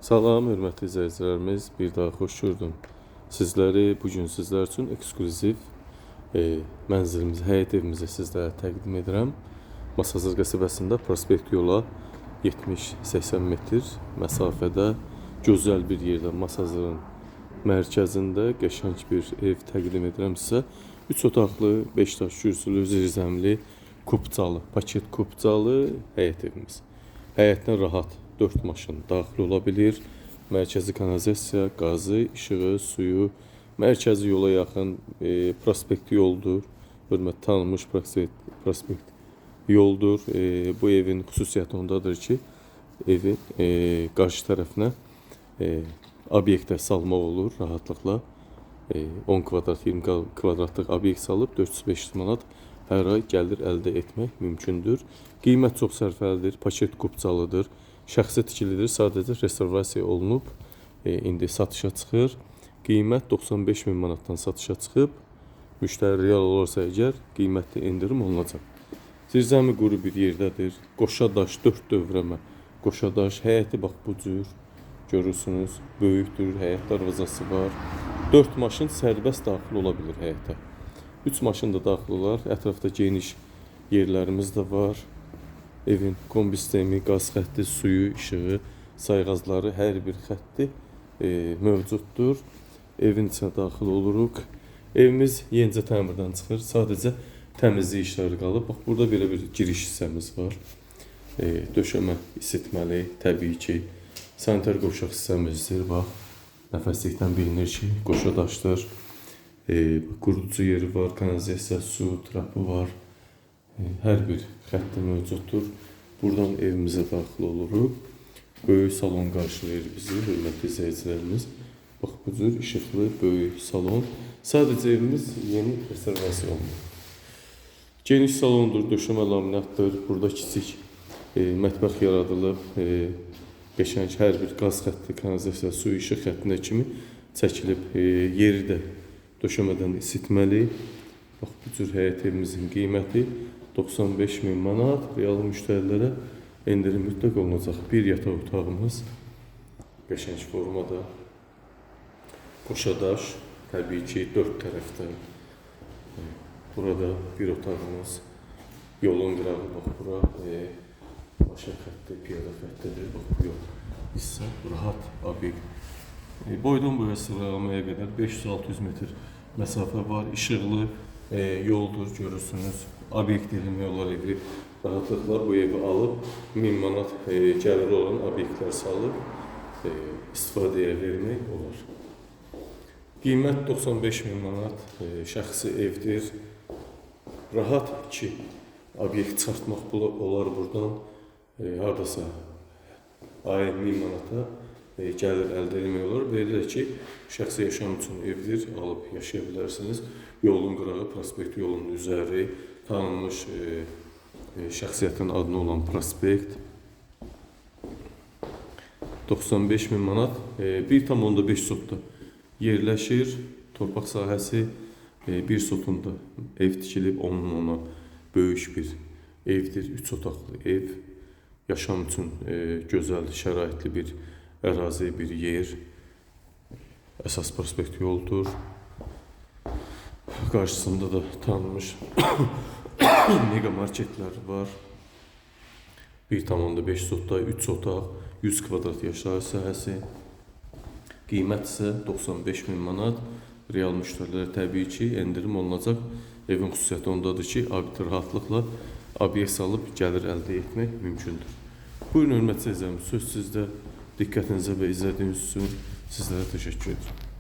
Salam, hörmətli izləyicilərimiz, bir daha xoş gördüm. Sizləri bu gün sizlər üçün ekskluziv mənzilimizi, həyət evimizi sizlərə təqdim edirəm. Masazır qəsəbəsində prospekt yola 70-80 metr məsafədə gözəl bir yerdə Masazırın mərkəzində qəşəng bir ev təqdim edirəm sizə. 3 otaqlı, 5 daş kürsülü, zirzəmili, kupçalı, paket kupçalı həyət evimiz. Həyətinə rahat 4 maşın daxil ola bilir. Mərkəzi kanalizasiya, qazı, işığı, suyu, mərkəzi yola yaxın prospekt yoldur. Hörmət tanınmış prospekt yoldur. Bu evin xüsusiyyəti ondadır ki, evin qarşı tərəfinə obyektə salmaq olur rahatlıqla. 10 kvadrat, 20 kvadratlıq obyekt salıb 400-500 manat hər ay gəlir əldə etmək mümkündür. Qiymət çox sərfəlidir, paket kupçalıdır, şəxsi tikilidir, sadəcə restavrasiya olunub, indi satışa çıxır. Qiymət 95 min manatdan satışa çıxıb. Müştəri real olarsa əgər, qiymətli endirim olunacaq. Zirzəmi quru bir yerdədir. Qoşa daş, 4 dövrəmə qoşa daş, həyəti bax bu cür görürsünüz, böyükdür, həyət darvazası var. 4 maşın sərbəst daxil ola bilir həyətə. 3 maşın da daxil olar. Ətrafda geniş yerlərimiz də var. Evin kombi sistemi, qaz xətti, suyu, işığı, sayğacları, hər bir xətti mövcuddur. Evin içinə daxil oluruq. Evimiz yenicə təmirdən çıxır. Sadəcə təmizlik işləri qalıb. Bax, burada belə bir giriş hissəmiz var. Döşəmə isitməli, təbii ki. Sanitar qovşaq hissəmizdir. Bax, nəfəslikdən bilinir ki, qoşa daşdır. Quruducu yeri var, kanalizasiya, su, trapı var. Hər bir xətti mövcuddur. Buradan evimizə daxil oluruq. Böyük salon qarşılayır bizi, hörmətli izləyicilərimiz. Bax, bu cür işıqlı, böyük salon. Sadəcə evimiz yeni restavrasiya olunur. Geniş salondur, döşəmə laminatdır. Burada kiçik mətbəx yaradılıb. Qəşəng hər bir qaz xətti, kanalizasiya, su, işıq xəttinə kimi çəkilib. Yeri də döşəmədən isitməli. Bax, bu cür həyət evimizin qiyməti 95 min manat. Real müştərilərə endirim mütləq olunacaq. Bir yataq otağımız qəşəng formada. Qoşa daş, təbii ki, 4 tərəfdən. Burada bir otağımız. Yolun qırağı, bax, bura maşın xətti, piyada xəttidir. Bax, bu yol hissə rahat obyekt. Boydan boya sıralamaya qədər 500-600 metr məsafə var. İşıqlı yoldur, görürsünüz. Obyekt eləmək olar evi. Rahatlıqla bu evi alıb 1000 manat gəliri olan obyektlər salıb istifadəyə vermək olar. Qiymət 95 min manat, şəxsi evdir. Rahat 2 obyekt çıxartmaq olar buradan. Hardasa ay 1000 manata gəlir əldə etmək olar. Belə ki, şəxsi yaşam üçün evdir, alıb yaşaya bilərsiniz. Yolun qırağı, prospekt yolunun üzəri, tanınmış şəxsiyyətin adına olan prospekt. 95 min manat, 1,5 sotda yerləşir. Torpaq sahəsi 1 sotunda ev tikilib, onun ona böyük bir evdir, 3 otaqlı ev. Yaşam üçün gözəl, şəraitli bir ərazi, bir yer. Əsas prospekt yoldur. Qarşısında da tanınmış mega marketlər var. 1,5 sotda 3 otaq, 100 kvadrat yaşayış sahəsi. Qiymət isə 95 min manat. Real müştərilərə təbii ki, endirim olunacaq. Evin xüsusiyyəti ondadır ki, rahatlıqla obyekt salıb gəlir əldə etmək mümkündür. Buyurun, hörmətli izləyicilərimiz, söz sizdə. Diqqətinizə və izlədiyiniz üçün sizlərə təşəkkür edirəm.